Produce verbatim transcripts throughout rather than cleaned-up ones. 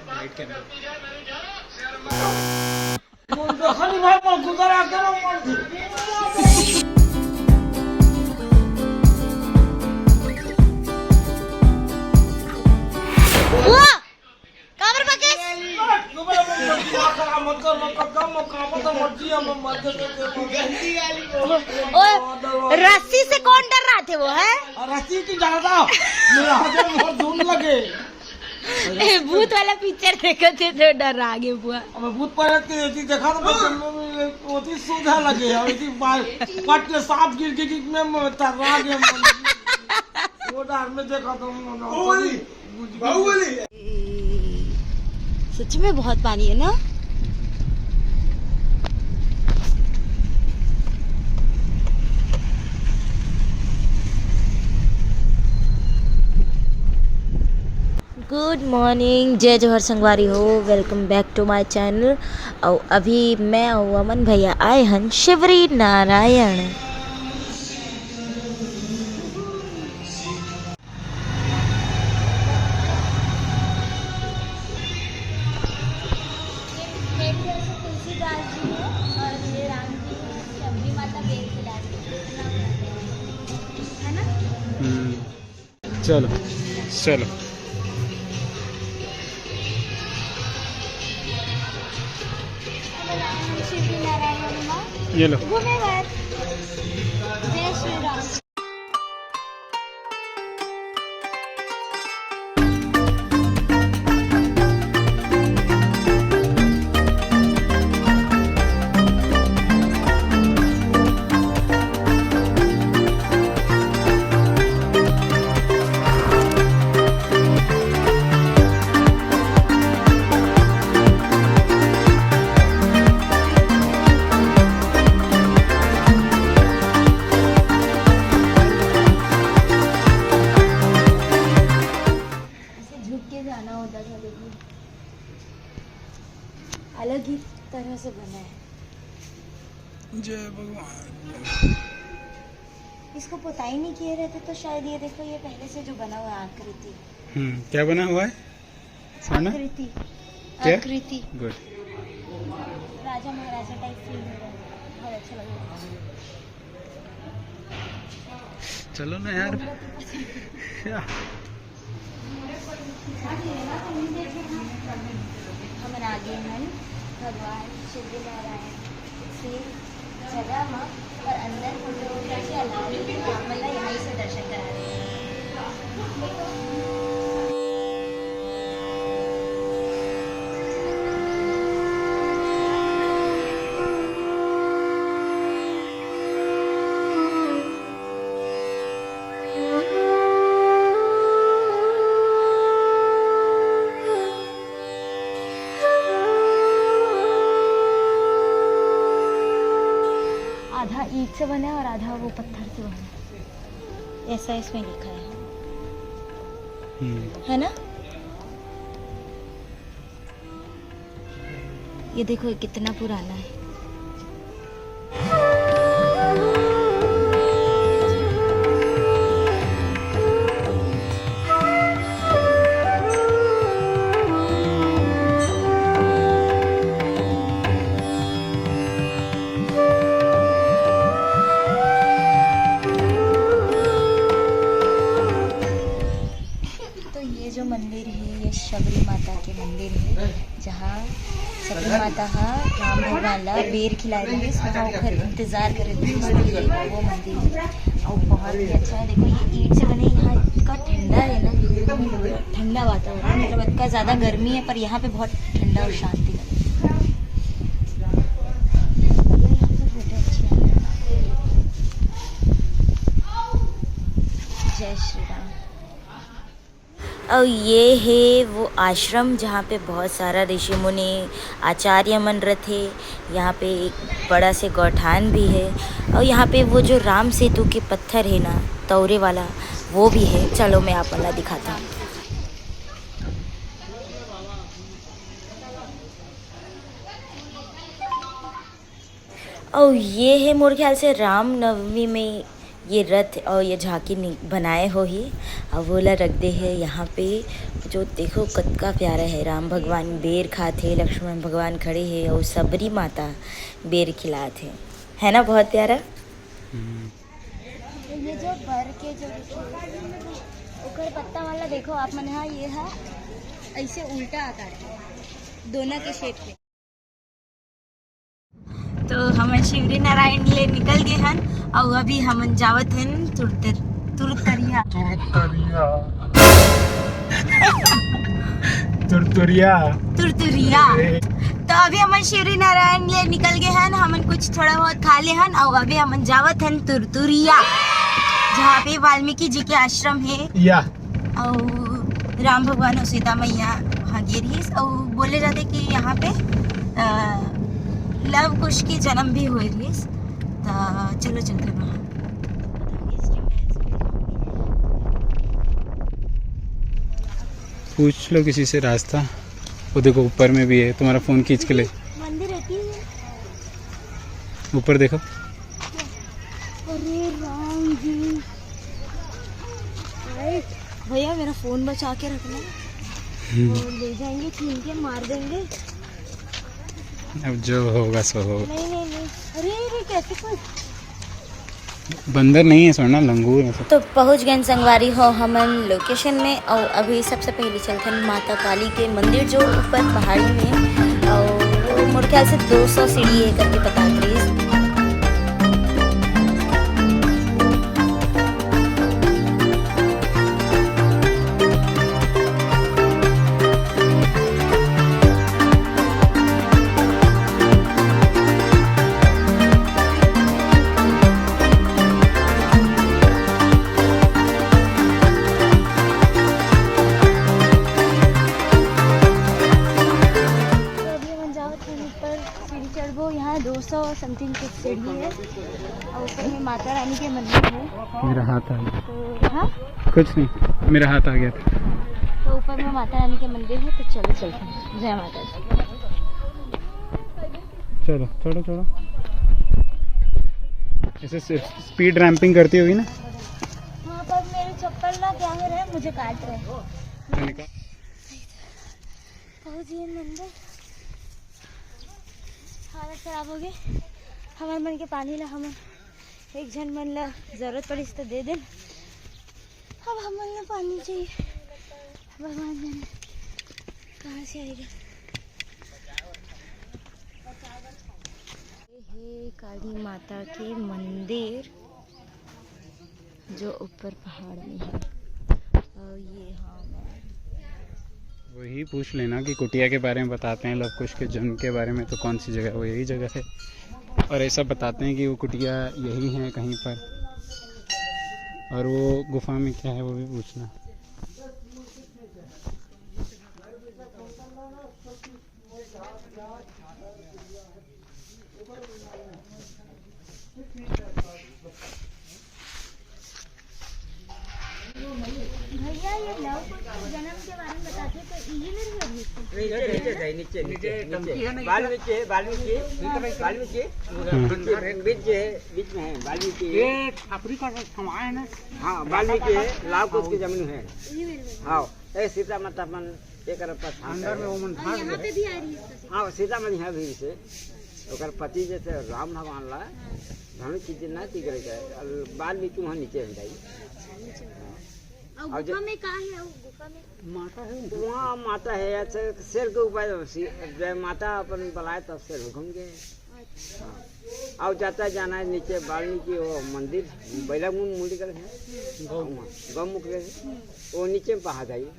Light camera. देखो नहीं भाई, मैं गुजर आके ना मर। काबर बकेस? ओ, रस्सी से कौन डर रहा थे वो, है? रस्सी की ज्यादा, मेरा हाथ में बहुत धुन लगे। ए, भूत वाला पिक्चर देखे थे तो डर आ गए बुआ। अब भूत प्रेत के ये चीज देखा तो बस वो चीज सोझा लगे, और चीज पट के सांप गिर के, कि मैं तर्रा गया। वो डर में देखा तो बाहुबली। सच में बहुत पानी है ना। गुड मॉर्निंग, जय जोहर संगवारी हो, welcome back to my channel। और अभी मैं और अमन भैया आए हन शिवरी नारायण। ये मेरे ख्याल से तुलसीदास जी है और ये राम जी है, शबरी माता बेल खिला रही है। है ना? हम्म। चलो, चलो। ये लो। जय श्री राम। ऐसे झुक के जाना होता था, लेकिन अलग ही तरह से बना है। जय भगवान। इसको पोताई नहीं किए रहते तो शायद ये देखो, ये पहले से जो बना हुआ है आकृति। हम्म, क्या बना हुआ है? है ना? आकृति। क्या? आकृति। गुड। राजा महाराजा टाइप फील हो रहा है, बहुत अच्छा लग रहा है। चलो ना यार। क्या? हमन आगे हन भगवान शिव नारायण से जगह म, पर अंदर हम लोग के अलावा आप मन ला यहाँ से दर्शन करा रहे हैं। आधा ईंट से बना है और आधा वो पत्थर से बना है, ऐसा इसमें लिखा है। हम्म। है ना? ये देखो, ये कितना पुराना है। तो ये जो मंदिर है, ये शबरी माता के मंदिर है, जहाँ शबरी माता हा राम भगवान ला बेर खिलाए रहिस, वहाँ ओकर इंतजार करे रहिस, तो ये वो मंदिर है। और बहुत ही अच्छा है। देखो, ये ईंट से बने, यहाँ इतना ठंडा है ना, ठंडा वातावरण, मतलब इतना ज़्यादा गर्मी है, पर यहाँ पे बहुत ठंडा और शांति लगता है। यहाँ पे फोटो अच्छी आ रही है। जय श्री राम। और ये है वो आश्रम, जहाँ पे बहुत सारा ऋषि मुनि, आचार्य मन रथे। यहाँ पे एक बड़ा से गौठान भी है, और यहाँ पे वो जो राम सेतु के पत्थर है ना, तौरे वाला, वो भी है। चलो, मैं आप मन ला दिखाता हूँ। और ये है, मोर ख्याल से, रामनवमी में ये रथ और ये झांकी नि-, बनाए होही, और वो ला रख दे हे यहाँ पे। जो देखो, कतका प्यारा है, राम भगवान बेर खात हे, लक्ष्मण भगवान खड़े हे और सबरी माता बेर खिलात हे, है ना, बहुत प्यारा। हम्म। ये जो बर के जो ओकर पत्ता वाला देखो आप मन, हाँ, ये है ऐसे उल्टा आकार के, दोना के शेप में। तो हमन शिवरी नारायण ले निकल गए हन, और अभी हमन जावत हन तुरतर तुरतरिया। तुरतरिया। तुरतुरिया। तुरतुरिया। तो अभी हमन शिवरी नारायण ले निकल गए हन, हमन कुछ थोड़ा बहुत खा ले हन, और अभी हमन जावत हन तुरतुरिया, जहाँ पे वाल्मीकि जी के आश्रम है। या। और राम भगवान और सीता मैया वहाँ गे रहिस, और बोले जाते कि यहाँ पे, अ, लव कुश के जन्म भी हुए रहिस। तो चलो चलते हैं वहाँ। पूछ लो किसी से रास्ता। वो देखो, ऊपर में भी है, तुम्हारा फोन खींच के ले। मंदिर रहती है। ऊपर देखो। अरे राम जी, आए। भैया, मेरा फोन बचा के रखना। हम्म। वो ले जाएंगे, छीन के मार देंगे। अब जो होगा सो होगा। नहीं, नहीं, नहीं। अरे, अरे, कैसे कोई बंदर नहीं है, सोना लंगूर है सब। तो पहुँच गए संगवारी हो हमन लोकेशन में, और अभी सबसे पहले चलथन माता काली के मंदिर जो ऊपर पहाड़ी में, और मोर ख्याल से दो सौ सीढ़ी है करके पता करिस। तो अभी हमन जावत हन ऊपर, सीढ़ी चढ़बो। यहाँ दो सौ समथिंग कुछ सीढ़ी है, और ऊपर में माता रानी के मंदिर है। मेरा हाथ आ गया। तो हाँ, कुछ नहीं, मेरा हाथ आ गया था। तो ऊपर में माता रानी के मंदिर है, तो चलो चलते हैं। जय माता दी। चलो, चलो, चलो। ऐसे स्पीड रैंपिंग करती होगी ना। हाँ, पर मेरे चप्पल ना क्या हो रहे हैं, मुझे काट रहे हैं। पहुँच गए मंदिर। हालत खराब हो गई। हमर मन के पानी ला हमन एक झन मन ला जरूरत पड़िस त दे देन। अब हमन ला पानी चाहिए, भगवान जाने कहाँ से आएगा। ये हे काली माता के मंदिर। जो ऊपर पहाड़ में है। और ये, हाँ, मैं वही पूछ लेना कि कुटिया के बारे में बताते हैं, लव कुश के जन्म के बारे में, तो कौन सी जगह, वो यही जगह है। और ऐसा बताते हैं कि वो कुटिया यही है कहीं पर, और वो गुफा में क्या है, वो भी पूछना। भैया, ये लव कुश के जन्म के बारे में बताते तो इही मेरी अभी। नीचे, नीचे जाइए, नीचे, नीचे, नीचे। वाल्मीकि है, वाल्मीकि, वाल्मीकि। हाँ। बीच है, बीच में है, वाल्मीकि। ये छपरी का समाज है ना? हाँ, वाल्मीकि है, लव कुश के जमीन है। इही मेरी। हाँ, ये सीता माता अपन एकर पछान अंदर में करे। ओमन और भाग यहाँ गए। पे भी आ रही है इसका सीता। हाँ, सीता माता यहाँ भी से। ओकर पति जैसे राम भगवान ला धनुष की चिन्ह थी करे के, और वाल्मीकि वहाँ नीचे हो जाई। अच्छा, नीचे हो जाई। और और जो गुफा में का है? वो गुफा में माता है। वहाँ माता है, ऐसे शेर के ऊपर सी-, जब माता अपन बुलाए तब शेर घूम गए। अच्छा। और जाता जाना है नीचे वाल्मीकि वो मंदिर, बैला मुंडी कर है, गौ-, गौमुख है, वो नीचे में पहाड़ है। हाँ,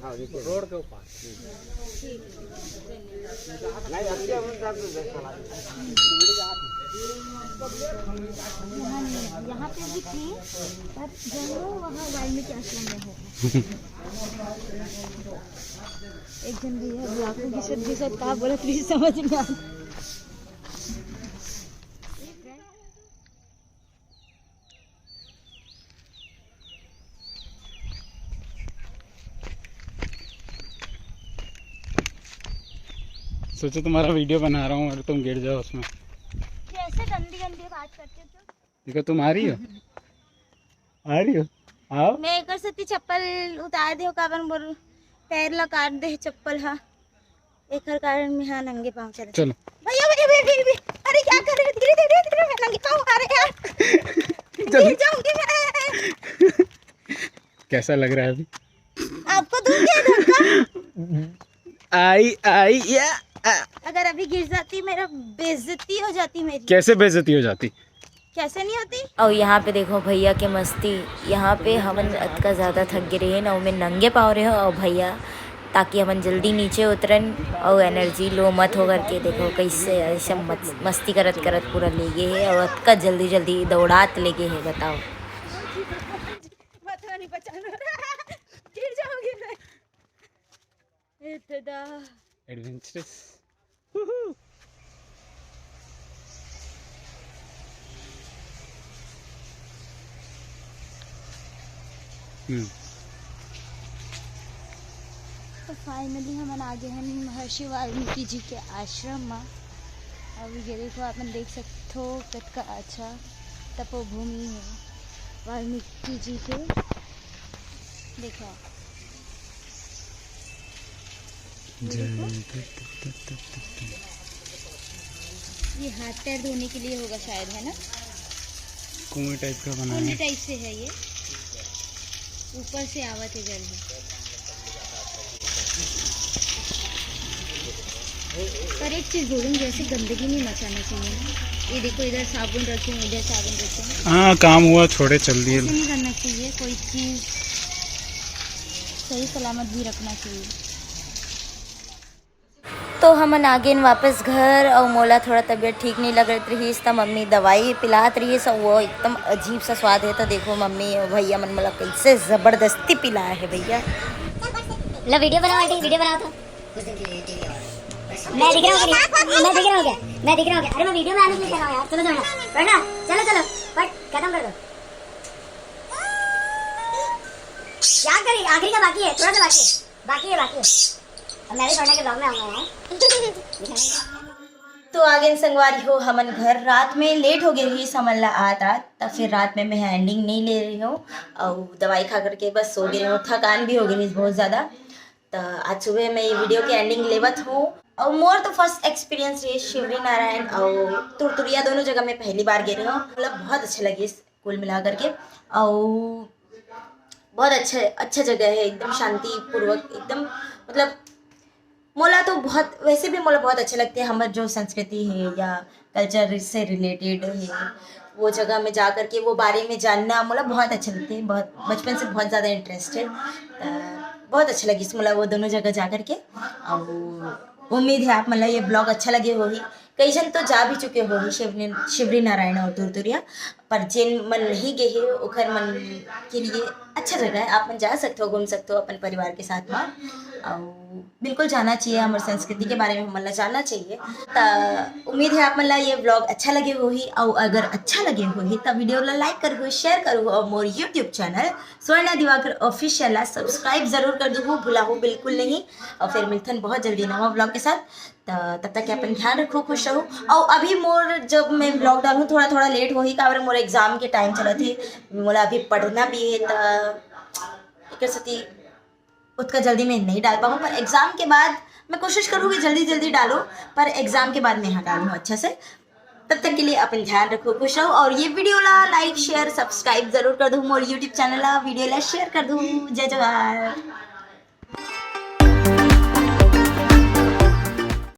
हाँ, नीचे। रोड के ऊपर। ठीक। नहीं, अभी हम उधर से देखा। यहाँ नहीं है, यहाँ पे भी थी, पर जंगल वहाँ वाल्मीकि आश्रम में है। एक जन भैया अभी आंखों की सर, जी सर, का बोला, प्लीज समझ में आ। सोचो तुम्हारा वीडियो बना रहा हूँ और तुम गिर जाओ उसमें। कैसे गंदी गंदी बात करते हो तुम? देखो, तुम आ रही हो। आ रही हो? आओ। मैं एकर सेती चप्पल उतार दे, काबर मोर पैर ला काट दे चप्पल हा। एकर कारण मैं हा नंगे पाँव चलत। चलो। भैया, भैया, भैया, भैया, भैया। अरे, क्या कर रहे हो? धीरे, धीरे, धीरे, मैं नंगे पाँव आ रहे यार। चलो। गिर जाऊंगी मैं। कैसा लग रहा है अभी? आपको दूंगी धक्का। आई, आई, या, आ। अगर अभी गिर जाती, मेरा बेइज्जती हो जाती मेरी। कैसे बेइज्जती हो जाती? कैसे नहीं होती? और यहाँ पे देखो भैया के मस्ती। यहाँ पे हमन अतका ज़्यादा थक गे रहे ना, ओमे नंगे पाँव रहे हो और भैया, ताकि हमन जल्दी नीचे उतरन और एनर्जी लो मत हो करके। देखो कैसे ऐसे मत-, मस्ती करत करत पूरा ले गए है और अतका जल्दी जल्दी दौड़ात ले गए है, बताओ। पता नहीं, बचाना। गिर जाऊंगी मैं। ए दादा। एडवेंचरस। हम्म। तो फाइनली हमन आ गए हैं महर्षि वाल्मीकि जी के आश्रम में। अभी ये देखो, आप मन देख सकते हो कतका अच्छा तपोभूमि है वाल्मीकि जी के। देखो, ये देखो। ये हाथ पैर धोने के लिए होगा शायद, है ना? कुएं टाइप का बना कुंड है। टाइप से है ये, ऊपर से आवत है जल में। पर एक चीज बोलूँ, जैसे गंदगी नहीं मचाना चाहिए ना। ये देखो, इधर साबुन रखे हैं, इधर साबुन रखे हैं। हाँ, काम हुआ, छोड़े, चल दिए। ऐसे नहीं करना चाहिए, कोई चीज सही सलामत भी रखना चाहिए। तो हमन आ गेन वापस घर, अउ मोला थोड़ा तबीयत ठीक नहीं लगत रहिस, त मम्मी दवाई पिलात रहिस, अउ वो एकदम अजीब सा स्वाद है। तो देखो, मम्मी अउ भैया मन मोला कैसे जबरदस्ती पिलाए है भैया। लो, वीडियो बनाओ आंटी, वीडियो बनाओ तो। मैं दिख रहा हूँ क्या? मैं दिख रहा हूँ क्या? मैं दिख रहा हूँ क्या? अरे, मैं वीडियो में आने के लिए कर रहा हूँ यार। चलो, चलो, बैठना, चलो, चलो, फट, खत्म कर दो। क्या करें, आखिरी का बाकी है, थोड़ा सा बाकी है, बाकी है, बाकी है। अब मैं भी पढ़ने के ब्लॉग में आऊंगा यार। तो आ गेन संगवारी हो हमन घर। रात में लेट हो गए रहिस हमन ला आत आत, त फिर रात में मैं एंडिंग नहीं ले रही हूँ, और दवाई खा करके बस सो गए हूँ। थकान भी हो गई रहिस बहुत ज़्यादा। त आज सुबह मैं ये वीडियो के एंडिंग लेवत हूँ। और मोर तो फर्स्ट एक्सपीरियंस रहिस शिवरी नारायण और तुरतुरिया, दोनों जगह मैं पहली बार गए रही हूँ। मतलब बहुत अच्छा लगिस कुल मिला करके। और बहुत अच्छा, अच्छा जगह है, एकदम शांतिपूर्वक, एकदम, मतलब, मोला तो बहुत, वैसे भी मोला बहुत अच्छा लगता है। हमर जो संस्कृति है या कल्चर से रिलेटेड है, वो जगह में जा करके वो बारे में जानना मोला बहुत अच्छा लगता है। बहुत, बचपन से बहुत ज़्यादा इंटरेस्ट है। अ, बहुत अच्छा लगिस मोला वो दोनों जगह जा करके। और उम्मीद है आप मन ला ये ब्लॉग अच्छा लगे होही। कई झन तो जा भी चुके होही शिवरी, शिवरी नारायण और तुरतुरिया, पर जेन मन नहीं गए हे, ओखर मन के लिए अच्छा जगह है। आप मन जा सकते हो, घूम सकते हो अपन परिवार के साथ में। और बिल्कुल जाना चाहिए, हमर संस्कृति के बारे में हमन ला जानना चाहिए। त उम्मीद है आप मन ला ये ब्लॉग अच्छा लगे होही, और अगर अच्छा लगे होही त वीडियो ला लाइक करहु, शेयर करहु, और मोर YouTube channel Swarna Diwakar official ला सब्सक्राइब जरूर कर दूहू, भुलाहू बिल्कुल नहीं। और फिर मिलथन बहुत जल्दी नवा ब्लॉग के साथ। त तब तक के अपन ध्यान रखो, खुश रहो। और अभी मोर, जब मैं ब्लॉग डालूँ, थोड़ा थोड़ा लेट होही, काबर मोर एग्जाम के टाइम चलत हे, मोला अभी पढ़ना भी है, त एकर सेती उतना जल्दी मैं नहीं डाल पाऊँ, पर एग्जाम के बाद मैं कोशिश करूँगी जल्दी जल्दी डालूँ, पर एग्जाम के बाद मैं यहाँ डालूँ अच्छा से। तब तक के लिए अपन ध्यान रखो, खुश रहो, और ये वीडियो ला लाइक, शेयर, सब्सक्राइब जरूर कर दो मोर यूट्यूब चैनल ला, वीडियो ला शेयर कर दो। जय जोहार।